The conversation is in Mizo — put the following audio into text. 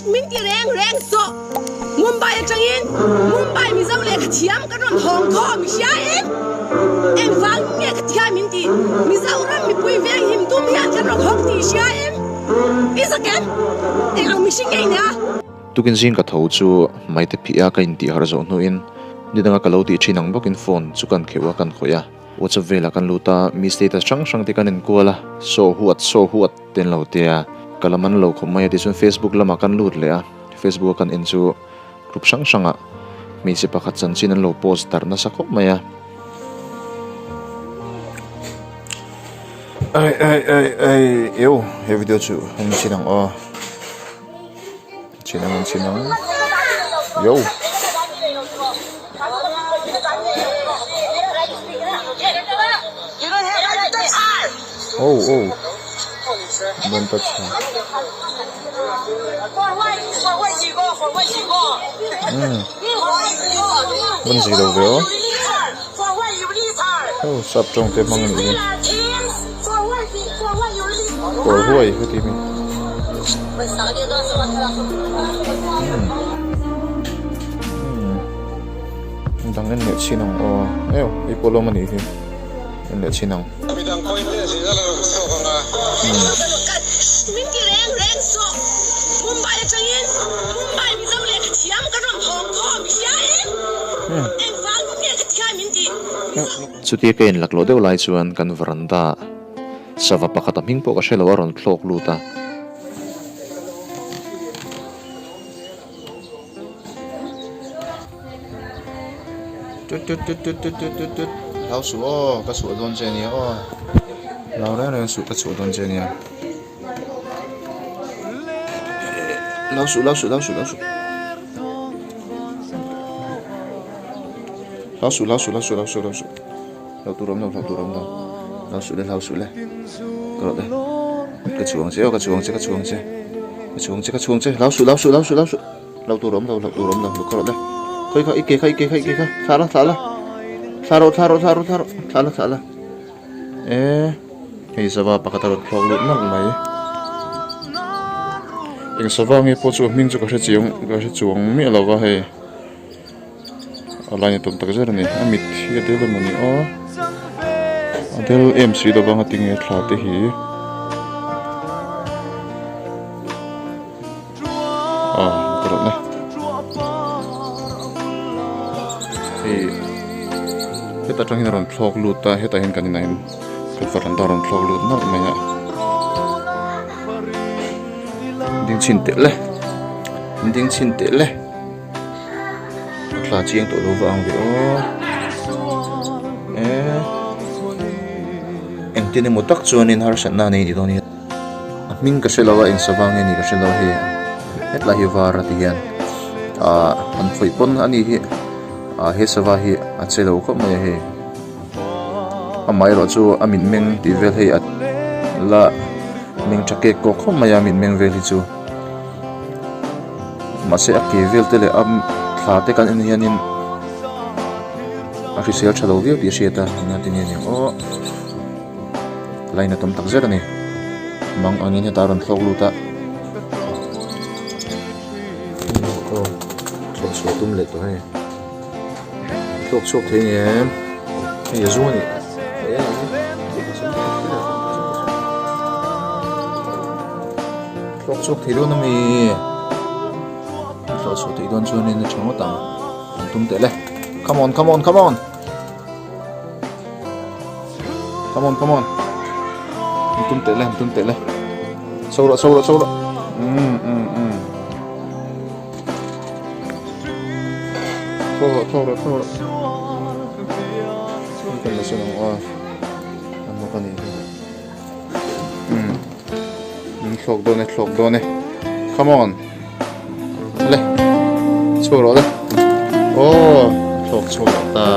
Min ti reng reng sawh. Mumbai atangin Mumbai Mizo lehkha thiam kan rawn hawng khawm i hria em? Engvang nge ka thiam min ti? Mizoram mipui veng him tum hian kan rawn hawng tih i hria em? I zak em? Eng ang mihring nge i nia? Tukin zing ka tho chu maite phih a ka intih harh zawh hnuin ni danga ka lo tih thin ang bawkin phone chu kan kheuh a kan khawih a. WhatsApp velah kan lut a, mi status hrang hrang te kan enkual a, saw huat saw huat te an lo ti a, ka la man lo khawp mai a tichuan Facebook lamah kan lut leh a, Facebook a kan en chu group hrang hrangah hmeichhe pakhat chanchin an lo post darh nasa khawp mai a. Ai ai ai ai eu he video chu en chin ang aw chin ang en chin ang yo. Oh oh don't touch her umm ban zui lo ve aw oh sap tawng te hmang anih hi kawl huai heti mi umm dang en leh chin ang aw eu hei pawh lawm anih hi en leh chin ang. Min ti reng reng sawh. Mumbai atangin Mumbai Mizo lehkha thiam kan rawn hawng khawm i hria em? Engvang nge ka thiam min ti? Chutia ka inlak loh deuh lai chuan kan veranda sava pakhat a hming pawh ka hre lo a rawn thlawk lut a. Tut tut tut tut tut tut tut tut hlau suh aw ka chhuah dawn che ania aw hlau reng reng suh ka chhuah dawn che ania hlau suh hlau suh hlau suh hlau suh hlau suh hlau suh hlau suh hlau suh hlau suh hlau tur awm lo hlau tur awm lo hlau suh le hlau suh le ka rawh le ka chhuang che aw ka chhuang che ka chhuang che ka chhuang che ka chhuang che hlau suh hlau suh hlau suh hlau suh. Hlauh tur awm lo, hlauh tur awm lo, ka rawh le. Khawi kha, i ke kha, i ke kha, i ke kha, thlah la, thlah la. Thlah rawh, thlah rawh, thlah rawh, thlah rawh, thlah la, thlah la. E, hei sava pakhat a rawn thlawk lut nalh mai. Eng sava nge pawh chu a hming chu ka hre chiang, ka hre chuang miah lo va hei. A line a tum tak zet a ni, a mit hi a del emaw ni aw. A del em si lo vang a tinge thla te hi. Aw ka rawh le hei heta tang hian a rawn thlawk lut a hetah hian kan inah hian kan veranda a rawn thlawk lut nalh mai a ding chhin teh le ding chhin teh le a thla chiang tawh lo vang ve aw e engtin emaw tak chuanin harsatna a nei ni dawn hi. A hming ka hre lo a eng sava nge ni ka hre lo hei hetlai hi var a ti hian ahh an khawih pawn a ni hi ah he sava hi a che lo khawp mai a hei amaherawh chu a mitmeng tih vel hei a la meng tha kek kawk khawp mai a mitmeng vel hi chu mahse a ke vel te leh a thla te kan en hianin a hrisel tha lo viau tih a hriat a eng ati nge niang aw. Line a tam tak zet a ni mang angin heta a rawn thlawk lut a aw thlawh chhuah tum leh tawh hei thlawk chhuak thei ni em hei a zu a ni thlawk chhuak thei dawn a mi thlawh chhuah theih dawn chuanin a tha ngawt ang an tum teh le come on come on come on. Come on, come on. Tum teh le, tum teh le. Sâu rồi, sâu rồi, sâu rồi. Ừ, ừ, ừ. Sâu rồi, sâu rồi, sâu rồi. Kan la sunang a. An mawk a nih hi. Um. Um thlawk dawn e, thlawk dawn e. Come on. Le. Chhuak rawh le. Oh, thlawk chhuak ta.